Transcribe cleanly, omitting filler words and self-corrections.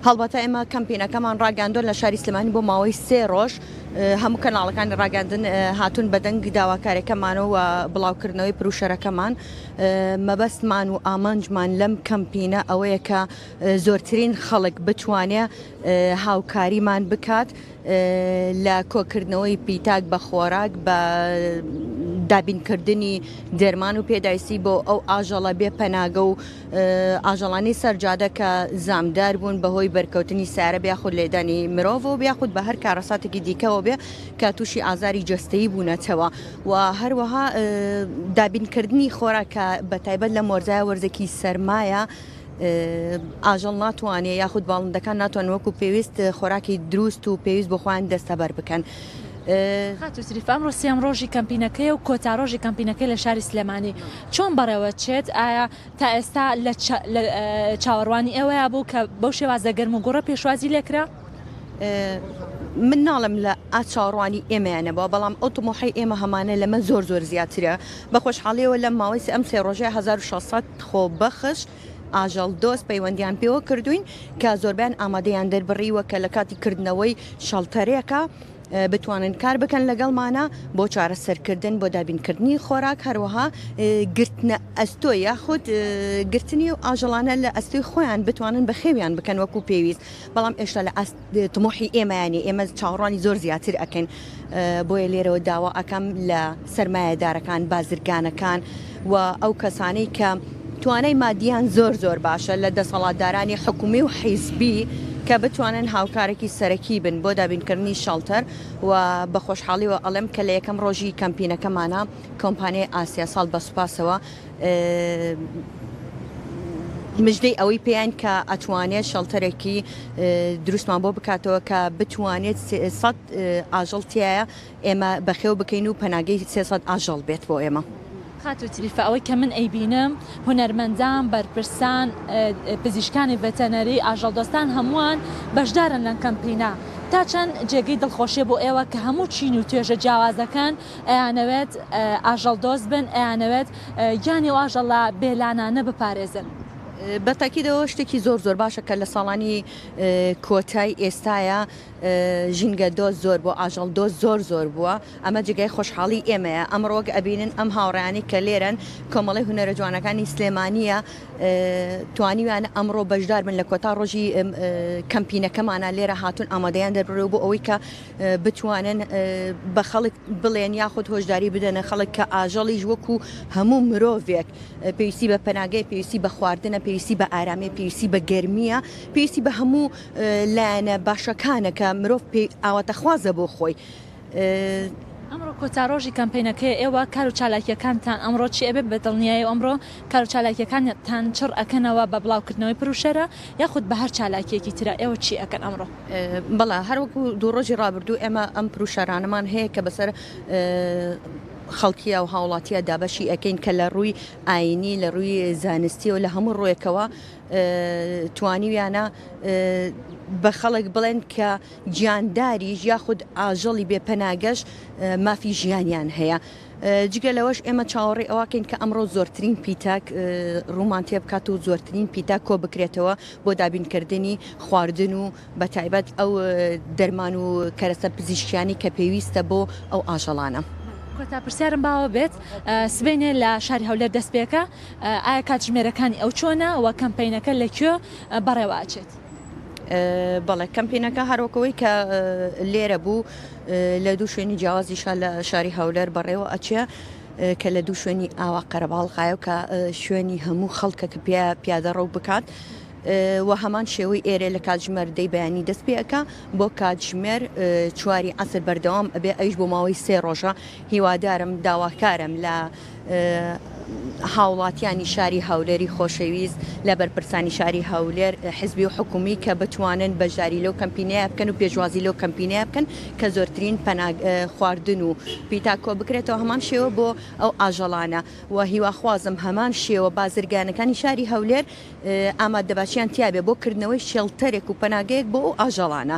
هەڵبەتە ئێمە کەمپینەکەمان ڕاگەیاندووە لە شاری سلێمانی بۆ ماوەی سێ ڕۆژ هەموو کەناڵەکانی ڕاگەاندن هاتوون بەدەنگ داواکارەکەمانەوە و بڵاوکردنەوەی پروشەرەکەمان. مەبەستمان و ئامانجمان لەم کەمپینە ئەوەیە کە زۆرترین خەڵک بتوانێ هاوکاریمان بکات لە کۆکردنەوەی پیتاک بە خۆراک بە دابینکردنی دەرمان و پێداویستی بۆ ئەو ئاژەڵە بێ پەناگە و ئاژەڵانی سەر جادە کە زامدار بوون بەهۆی بەرکەوتنی سارە یاخود لێدانی مرۆڤەوە یاخود بە هەر کارەساتێکی دیکەوە بێ کە تووشی ئازاری جەستەیی بوونەتەوە و هەروەها دابینکردنی خۆراک کە بە تایبەت لە مۆرزایە وەرزێکی سەرمایە ئاژەڵ ناتوانێ یاخود باڵندەکان ناتوان وەکو پێویست خۆراکی دروست و پێویست بۆ خۆیان دەستەبەر بکەن. خاتوو تریفە ئەمڕۆ سێیەم ڕۆژی کەمپینەکەیە و کۆتا ڕۆژی کەمپینەکەی لە شاری سلێمانی چۆن بەڕێوە چێت؟ ئایا تا ئێستا لە چاوەڕوانی ئێوەیا بوو کە بەو شێوازە گەرم و گوڕە پێشوازی لێکرا؟ من ناڵێم لە ئا چاوەڕوانی ئێمەیان نەبووە، بەڵام ئەو تموحەی ئێمە هەمانە لەمە زۆر زۆر زیاترە. بە خۆشحاڵیەوە لەم ماوەی ئەم سێ ڕۆژەیە 1600 خۆبەخش ئاژەڵ دۆست پەیوەندیان پێوە کردووین کە زۆربیان ئامادەیان دەربڕیوە کە لە کاتی کردنەوەی شەڵتەرێکە بتوانن کار بکەن لەگەڵمانە بۆ چارەسەرکردن بۆ دابینکردنی خۆراک هەروەها گرتنە ئەستۆ یاخود گرتنی و ئاژەڵانە لە ئەستۆی خۆیان بتوانن بەخێویان بکەن وەکو پێویست بەڵام ئێشتا لە ئاست تموحی ئێمەیانی ئێمە چاوەڕوانی زۆر زیاتر ئەکەین بۆیە لێرەوە داوا ئەکەم لە سەرمایەدارەکان بازرگانەکان و ئەو کەسانەی کە توانای مادیان زۆر زۆر باشە لە دەسەڵاتدارانی حکومی و حیزبی کە بتوانن هاوکارێکی سەرەکی بن بۆ دابینکردنی شەڵتەر و بە خۆشحاڵیەوە ئەڵێم کە لە یەکەم ڕۆژی کەمپینەکەمانە کۆمپانیای ئاسیا ساڵ بە سوپاسەوە مژدەی ئەوەی پێیان کە ئەتوانێت شەڵتەرێکی دروستمان بۆ بکاتەوە کە بتوانێت 300 ئاژەڵ تایە ئێمە بەخێو بکەین و پەناگەی 300 ئاژەڵ بێت بۆ ئێمە. خاتوو تریفە ئەوەی کە من ئەیبینم هونەرمەندان، بەرپرسان، پزیشکانی ڤێتەنەری، ئاژەڵدۆستان هەمووان بەشدارن لەم کەمپینە. تا چەند جێگەی دڵخۆشیە بۆ ئێوە کە هەموو چین و توێژە جیاوازەکان ئەیانەوێت ئاژەڵدۆست بن، ئەیانەوێت گیانی ئەو ئاژەڵە بێلانانە بپارێزن؟ بە تاکیدەوە شتێکی زۆر زۆر باشە کە لە ساڵانی کۆتای ئێستایا ژینگە دۆست زۆر بووە، ئاژەڵ دۆست زۆر زۆر بووە، ئەمە جێگای خۆشحاڵی ئێمەیە، ئەمڕۆ وەک ئەبینن ئەم هاوڕێیانەی کە لێرەن کۆمەڵەی هونەرە جوانەکانی سلێمانییە توانیویانە ئەمڕۆ بەشدار بن لە کۆتا ڕۆژی کەمپینەکەمانە لێرە هاتوون ئامادەیان دەربڕیوە بۆ ئەوەی کە بتوانن بە خەڵک بڵێن یاخود هۆشداری بدەنە خەڵک کە ئاژەڵیش وەکو هەموو مرۆڤێک پێویستی بە پەناگەی پێویستی بە خواردنە پێویستی بە ئارامیە پێویستی بە گەرمیە پێویستی بە هەموو لایەنە باشەکانە کە مرۆڤ پێی ئاواتەخوازە بۆ خۆی. ئەمڕۆ کۆتا ڕۆژی کەمپەینەکەیە، ئێوە کار و چالاکییەکانتان ئەمڕۆ چی ئەبێت؟ بە دڵنیایەوە ئەمڕۆ کار و چالاکییەکانتان چڕ ئەکەنەوە بە بڵاوکردنەوەی پروشەرە یاخود بە هەر چالاکییەکی ترە، ئێوە چی ئەکەن ئەمڕۆ؟ بەڵێ هەر وەکو دوو ڕۆژی ڕابردوو ئێمە ئەم پروشەرانەمان هەیە کە بەسەر خەڵکیە و هاوڵاتیە دابەشی ئەکەین کە لە ڕووی ئاینی لە ڕووی زانستیەوە لە هەموو ڕوویەکەوە توانیویانە بە خەڵک بڵێن کە گیانداریش یاخود ئاژەڵی بێ پەناگەش مافی ژیانیان هەیە. جگە لەوەش ئێمە چاوەڕێی ئەوەکەین کە ئەمڕۆ زۆرترین پیتاک ڕوومان تێبکات و زۆرترین پیتاک کۆ بکرێتەوە بۆ دابینکردنی خواردن و بە تایبەت ئەو دەرمان و کەرەسە پزیشکیانی کە پێویستە بۆ ئەو ئاژەڵانە. کۆتا پرسیارم باوە بێت سبەینێ لە شاری هەولێر دەست پێکە ئایا کاتژمێرەکانی ئەو چۆنە و کەمپەینەکە لە کوێ بەڕێوە ئەچێت؟ بەڵێ کەمپینەکە هەروەکەوەی کە لێرە بوو لە دوو شوێنی جیاوازیشا لە شاری هەولێر بەڕێوە ئەچێ کە لە دوو شوێنی ئاوا قەرەباڵغایە و کە شوێنی هەموو خەڵکە کە پیادە ڕەو بکات و هەمان شێوەی ئێرە لە کاتژمێر دەی بەیانی دەست پێ ئەکا بۆ کاتژمێر چواری عەسر بەردەوام ئەبێ ئەویش بۆ ماوەی سێ ڕۆژە هیوادارم داواکارم لە هاوڵاتیانی شاری هەولێری خۆشەویست لە بەرپرسانی شاری هەولێر حزبی و حکومی کە بتوانن بەشداری لەو کەمپینەیە بکەن و پێشوازی لەو کەمپینەیە بکەن کە زۆرترین پەنا خواردن و پیتا کۆ بکرێتەوە هەمان شێوە بۆ ئەو ئاژەڵانە و هیواخوازم هەمان شێوە بازرگانەکانی شاری هەولێر ئامادەباشیان تیابێ بۆ کردنەوەی شێڵتەرێک و پەناگەیەک بۆ ئەو ئاژەڵانە.